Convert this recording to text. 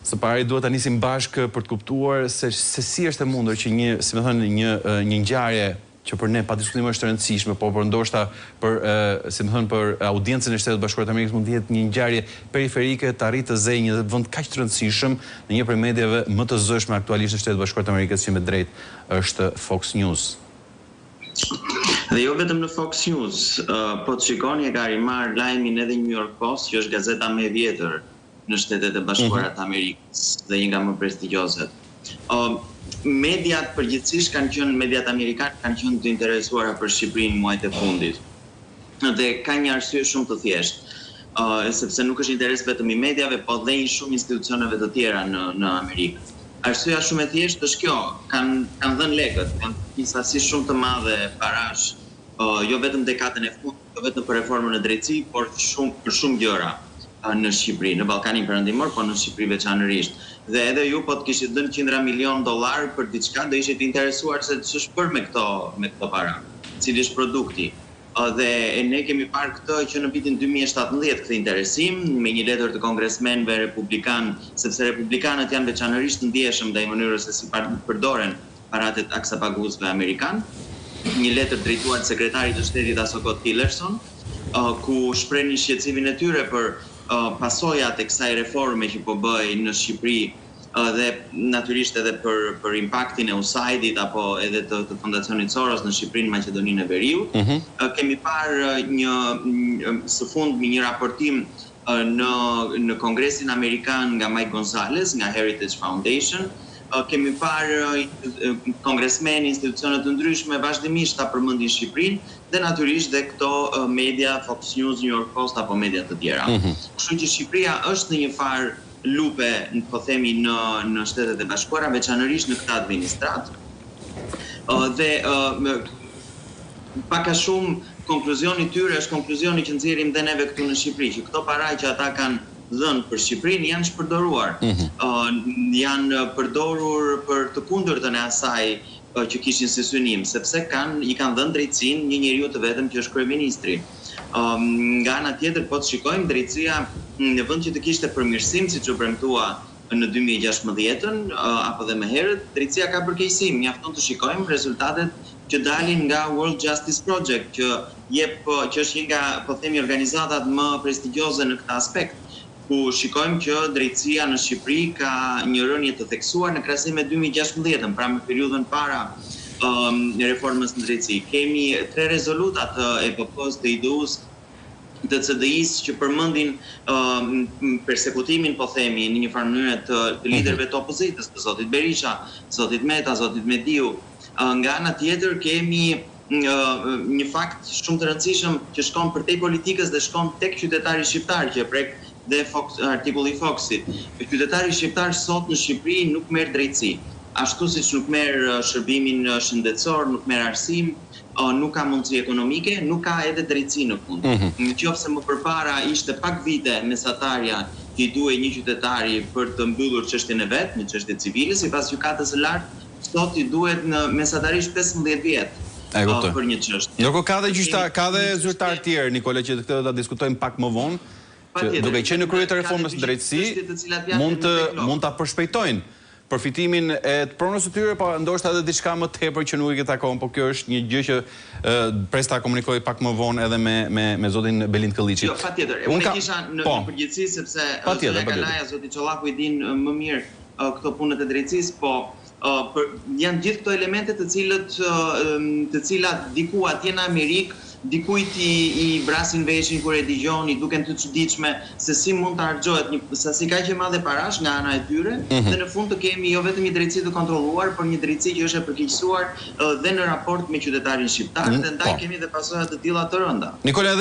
Së pari duhet ta nisim bashkë për të kuptuar se se si është e mundur që një, si me thënë, një një ngjarje që për ne padiskutim është e rëndësishme, por por ndoshta për si me thënë për audiencën e Shteteve të Bashkuara të Amerikës mund të jetë një ngjarje periferike të arrijë të zejë një vend kaq të rëndësishëm në një prej mediave më të zëshme aktualisht në Shtetet e Bashkuara të Amerikës që me drejtë është Fox News. Dhe jo vetëm në Fox News, po të shikoni e ka rimarrë lajmin edhe New York Post, që është gazeta më e vjetër në Shtetet e Bashkuara të Amerikës dhe një nga më prestigjiozet. Mediat përgjithësisht kanë qenë, mediat amerikane kanë qenë të interesuara për Shqipërinë muajt e fundit. Dhe ka një arsye shumë të thjeshtë, sepse nuk është interes vetëm i mediave, po dhe i shumë institucioneve të tjera në në Amerikë. Arsyeja shumë e thjeshtë është kjo, kanë kanë dhënë lekët, kanë një sasi shumë të madhe parash, jo vetëm dekadën e fundit, jo vetëm për reformën në drejtësi, por shumë për shumë gjëra në Shqipëri, në Ballkanin Perëndimor, por në Shqipëri veçanërisht. Dhe edhe ju po të kishit dhënë qindra milionë dollarë për diçka, do ishit interesuar se ç'është bërë me këto me këto para, cili është produkti. Dhe ne kemi parë këtë që në vitin 2017 këtë interesim me një letër të kongresmenëve republikanë, sepse republikanët janë veçanërisht të ndjeshëm ndaj mënyrës se si përdoren paratë e taksapaguesve amerikanë, një letër drejtuar sekretarit të shtetit asokohe Tillerson, ku shprehnin shqetësimin e tyre për pasojat e kësaj reforme që po bëhej në Shqipëri dhe natyrisht edhe për për impaktin e USAID-it apo edhe të të Fondacionit Soros në Shqipëri në Maqedoninë e Veriut. Mm -hmm. Kemi parë një së fundmi një raportim në në Kongresin Amerikan nga Mike Gonzalez nga Heritage Foundation, kemi parë kongresmenë, institucione të ndryshme vazhdimisht ta përmendin Shqipërinë dhe natyrisht dhe këto media Fox News, New York Post apo media të tjera. Mm -hmm. Kështu që Shqipëria është në një farë lupe, po themi në në Shtetet e Bashkuara, veçanërisht në këtë administratë. Dhe pak a shumë konkluzioni i tyre është konkluzioni që nxjerrim dhe neve këtu në Shqipëri, që këto para që ata kanë dhënë për Shqipërinë janë shpërdoruar. Mm -hmm. uh, janë përdorur për të kundërtën e asaj uh, që kishin si synim, sepse kanë i kanë dhënë drejtësinë një njeriu të vetëm që është kryeministri. Um, nga ana tjetër po të shikojmë drejtësia në vend që të kishte përmirësim siç u premtua në 2016-ën apo dhe më herët, drejtësia ka përkeqësim. Mjafton të shikojmë rezultatet që dalin nga World Justice Project, që jep që është një nga, po themi, organizatat më prestigjioze në këtë aspekt, ku shikojmë që drejtësia në Shqipëri ka një rënie të theksuar në krahasim me 2016-ën, pra me periudhën para um, reformës në drejtësi. Kemi tre rezoluta të EPP-s, të IDU-s, të CDI-së që përmendin uh, persekutimin, po themi, në një farë mënyre të, të liderëve të opozitës, të zotit Berisha, zotit Meta, zotit Mediu. Uh, nga ana tjetër kemi uh, një fakt shumë të rëndësishëm që shkon përtej politikës dhe shkon tek qytetari shqiptar që e prek dhe Fox, artikulli i Foxit. Qytetari shqiptar sot në Shqipëri nuk merr drejtësi, ashtu siç nuk merr shërbimin shëndetësor, nuk merr arsim, nuk ka mundësi ekonomike, nuk ka edhe drejtësi në fund. Mm -hmm. Në qoftë se më përpara ishte pak vite mesatarja që i duhej një qytetari për të mbyllur çështjen e vet, një çështje civile sipas gjykatës së lartë, sot i duhet në mesatarisht 15 vjet. E kuptoj. Për një çështje. Ndërkohë ka dhe gjyqtar, ka dhe zyrtar tjerë, Nikola, që këtë do ta diskutojmë pak më vonë, që duke qenë në krye të reformës në drejtësi, mund të mund ta përshpejtojnë përfitimin e të pronës së tyre, po ndoshta edhe diçka më tepër që nuk i takon, po kjo është një gjë që pres ta komunikoj pak më vonë edhe me me me zotin Belind Këlliçi. Jo, patjetër. Unë e kisha në po. përgjithësi sepse zonja Kalaja, zoti Çollaku i din më mirë këto punët e drejtësisë, po për, janë gjithë këto elemente të cilët të cilat diku atje në Amerikë dikujt i, i vrasin veshin kur e dëgjon, i duken të çuditshme se si mund të harxhohet një sasi kaq e madhe parash nga ana e tyre mm -hmm. dhe në fund të kemi jo vetëm një drejtësi të kontrolluar, por një drejtësi që është e përkeqësuar dhe në raport me qytetarin shqiptar mm -hmm. dhe ndaj po. kemi dhe pasoja të tilla të rënda. Nikola.